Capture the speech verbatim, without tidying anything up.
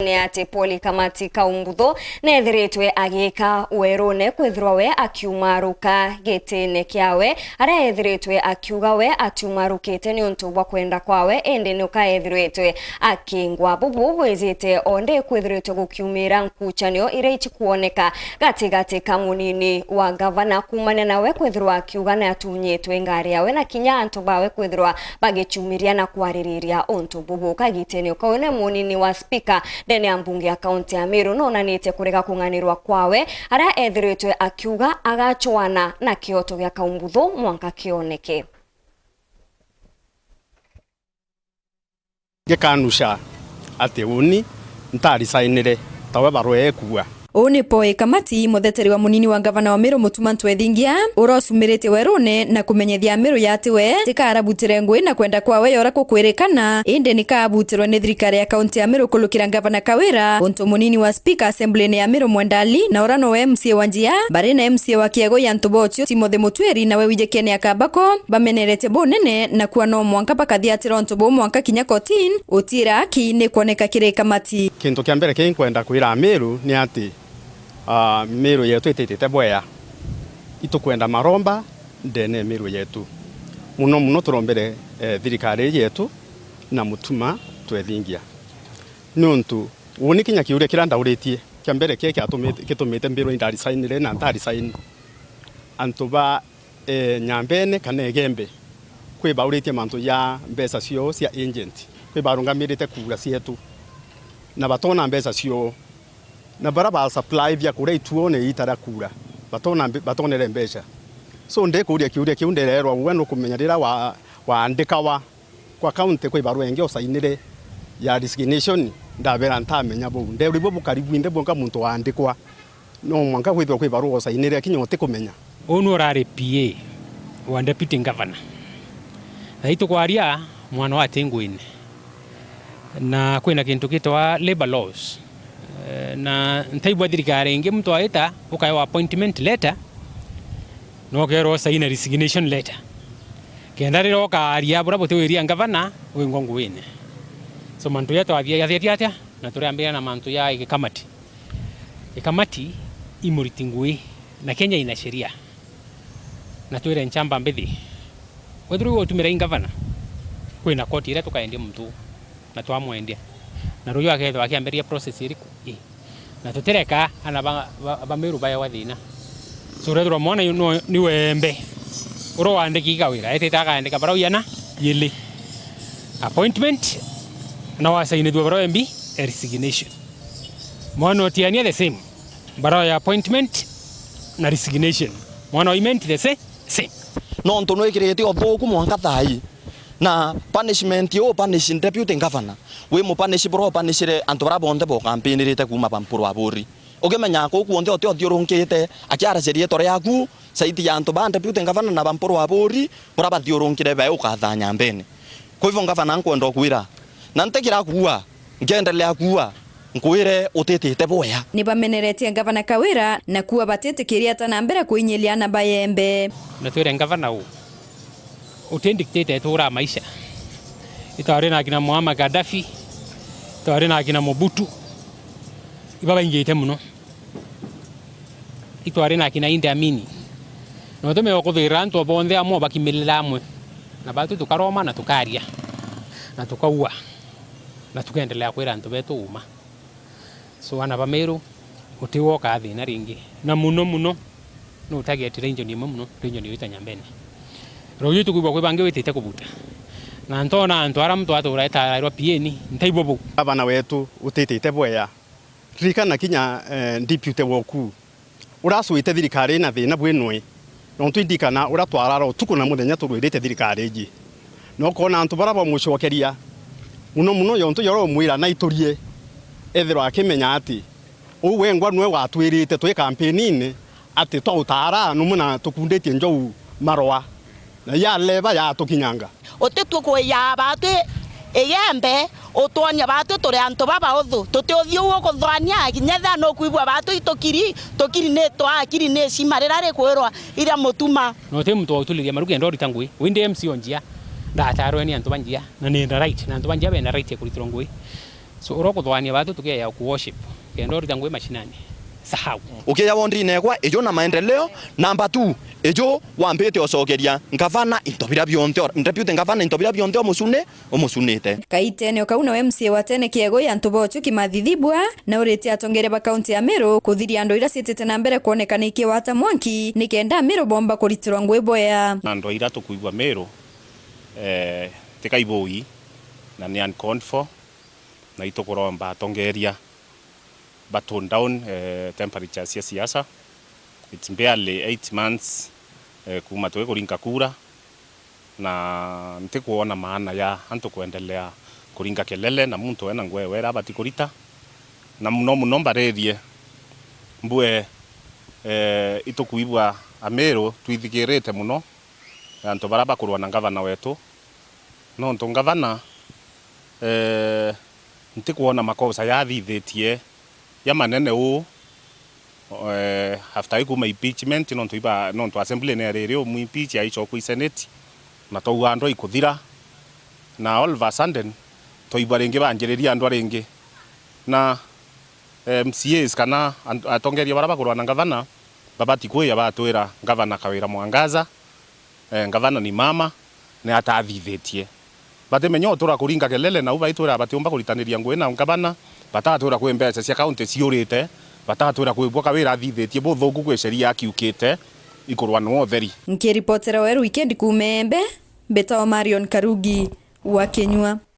Ni ati Paul Kamati Kaumbuthu neethiritwe agiika werune kwithirwa we akiumaruka gitine kiawe, aria eethiritwe akiuga we atiumarukite niuntu bwa kwenda kwawe, indi nuka eethiritwe akingwa. Bubu bwijite o ndi kwithiritwe gukiumira nkuchanio iria ichikwoneka gatigati ka munini wa ngavana kuumania nawe kwithirwa akiuga ni atunyitwe ngari yawe na kinya antu bawe kwithirwa bagichumiria na kwaririria untu bubu. Kagitene kau ni munini wa spika ndene ya mbunge ya kaunti ya Meru nonanitie kurega kung'anirwa kwawe, aria ethiritwe akiuga agachwana na kioto gia Kaumbuthu mwanka kioneke. Ngikanusha ati uni ntarisainire tawe barua ekuuga. Uu ni Paul Kamati, mutheteri wa munini wa ngavana wa Meru Mutuma Ntwethingia, uria ucumiritie werune na kumenyethia Ameru ya ati we tikara butire ngui na kwenda kwawe ya uria kukwirikana, indi nikara butirwe ni thirikari ya kaunti ya Meru kulukira ngavana Kawira, untu munini wa spika assembly-ini ya Meru Mwenda Ali, na uria nowe M C A wa Njia, bari na M C A wa Kiego ya Ntubochio Timothy Mutwiri, nawe wijikene akabako, bameneretie bunene na kuua no mwanka bakathiatira untu buu mwanka kinya kotini, utiira aki ni kwoneka kiri Kamati. Kintu kia mbere kii nkwenda kwira Ameru ni ati, ah, Meru yetu ititite bwea. Itukwenda maromba ndene ya Meru yetu. Muno muno turombere, eh, thirikari yetu na Mutuma Ntwethingia. Niuntu uni kinya kiuria kiria ndauritie kia mbere kia kiatumite, gitumite mbirwa indarisainire na ntarisaini. Antu ba eh, Nyambene kana Igembe, kwi bauritie mantu ja mbeca cioo cia agent, kwi barungamirite kura cietu, na batona mbeca cioo, na bara ba supply bia kuria ituone iita ria kura, batona mbe-, batonere mbeca. So, ndikuria kiuria kiu, ndirerwa, we nukumenya riria wa-, waandikawa kwa county, kwi barua ingi usainire ya resignation, ndabera ntamenya buu. Nderwa, ibo bukari bwinthe bwonka muntu waandikwa. No mwanka kwithirwa kwi barua usainire kinya utikumenya. Uu ni urari P A wa deputy governor. Na itukwaria mwana wa ati nguine. Na kwina kintu gitwa labour laws. Eh, na ntaigua thirikari ingi muntu aita ukaewa appointment letter, na ukeerwa usaine resignation letter. Kenda riria ukaaria buria butiwiria ngavana, wingwa nguine. So mantu ja twathiathia atia, na turiambiria na mantu ja gikamati. Ikamati i muriti ngui, na Kenya ina sheria. Na twire nchamba mbithi, wethirwa iwe utumira i ngavana, kwina koti iria tukaendia muntu na twamwendia. Na ruyu akethirwa akiambiria process iriku? Ii. Na tutireka ana ba, ba, ba Meru baewa thina. So, urethirwa mwana yu no, ni wembe. Uria waandiki Kawira, etite akaandika barua iana iili. Appointment, na wasainithua barua imbi, e resignation. Mwana utiania the same. Barua ya appointment na resignation. Mwana wa Imenti the sa-, same. Nontu nwikirite uthuku mwanka thaa ii. Na punishment uu punish deputy governor, wi mu punish buria upunishire antu baria bonthe bokampinirite kuuma ba Mpuru Aburi. Ukimenya kuu kuonthe uti uthiurunkite, akiaracia riitwa riaku, saiti ya antu ba deputy governor na ba Mpuru Aburi, buria bathiurunkire bae ukathaa Nyambene. Kwa hivyo, ngavana, nkwenda ukwira, na ntikira kuua, nkiendelea kuua, nkwire utitite bwea. Ni bameneretie ngavana Kawira na kuua batitikiria ata na mbere kuinyilia ana ba Igembe. Na twire ngavana uu, uti dictator etu uraa maisha. Itwari na akina Muammar Gaddafi, itwari na akina Mobutu, iba baingite muno. Itwari na akina Idi Amin. Na utume ukuthirira antu bonthe amwe bakimilila amwe. Na batu tukaroma na tukaria. Na tukaua. Na tukendelea kwira antu betu uma. So, ana ba Meru, uti woka thina ringi. Na muno muno, no target region imwe muno, region iu ita Nyambene. Ruyu tukwigua kwi bangi witite kubuta. Na ntona antu ara muntu atura etarairwa P N, ntaibo bau. Gavana wetu utitite bwea. Ririkana kinya, eh, deputy woku, uracwite thirikari na thina bwinwe, nontu indirikana uria twarara utuku na muthenya turwirite thirikari iji. Na ukona antu baria bamucokeria, muno muno yontu yora umwira naiturie, ethirwa akimenya ati uu wengwa nwe watwirite twi kampeni-ini, ati twautaara numwe na tukunditie njou marwa, na yaleba yatukinyanga. Utitue kuiya baatu Igembe, utwonia baatu turi antu babauthu. Tuti uthiu ukuthwania, kinya ethira nukwigua baatu itukiri, tukiri ni twa akiri ni cima riria rikwirwa iria mutuma. Na uti muntu wa utuliria maru kenda urita ngui. Wi ndi M C o Njia, ndatarwe ni antu ba Njia, na ni nda right, na antu ba Njia bena right ya kuritirwa ngui. So, uria ukuthugania batu tukiaya ku worship, kenda urita ngui mashinani. Sahau. Ukija wondine ekwa, ijo na maendeleo. Number two, ijo wambite ucokeria ngavana into biria bionthe, deputy ngavana into biria bionthe umucune, umucunite. Kaitene o kau nawe M C A wa tene Kiego ya Ntubochu Kimathi Thibwa, na urite atongeria ba kaunti ya Meru kuthiria andu iria ciitite na mbere kwonekana ikiwata mwanki, nikenda Meru bomba kuritirwa ngui boya. Andu iria tukwigua Meru, eh, ti kaibui na ni uncalled for, na itukuromba atongeria ba tone down, eh, temperature cia siasa. It's barely eight months, eh, kuuma twikuringa kura, na ntikwona maana ya antu kwendelea kuringa kelele na muntu ena nguo ewe iria abati kurita, na muno muno mbaririe mbue, eh, itukwigua Amiru twithikirite muno antu baria bakurwa na ngavana wetu, nontu ngavana, eh, ntikwona makosa yathithitie ya manene uu, eh, after aikuma impeachment, nontu iba, nontu assembly ni yariri umu impeach, aicokwa i senate, na twauga andu aikuthira, na all of a sudden twaigua ringi banjiriria andu aringi, na M C As kana an-, atongeria baria bakurwa na ngavana babati kwija batwira ngavana Kawira Mwangaza, eh, ngavana ni mama, ni atathithitie. Batimenya utura kuringa kelele, nau baitwira batiumba kuritaniria ngui na ngavana, batatwira kwi mbeca cia kaunti ciurite, batatwira kwi bwa Kawira athithitie buthuku kwi sheria akiukite ikurwa ni utheri. Nkiripotera Weru Wikendi kuuma Embe, mbitagwa Marion Karugi wa Kinyua.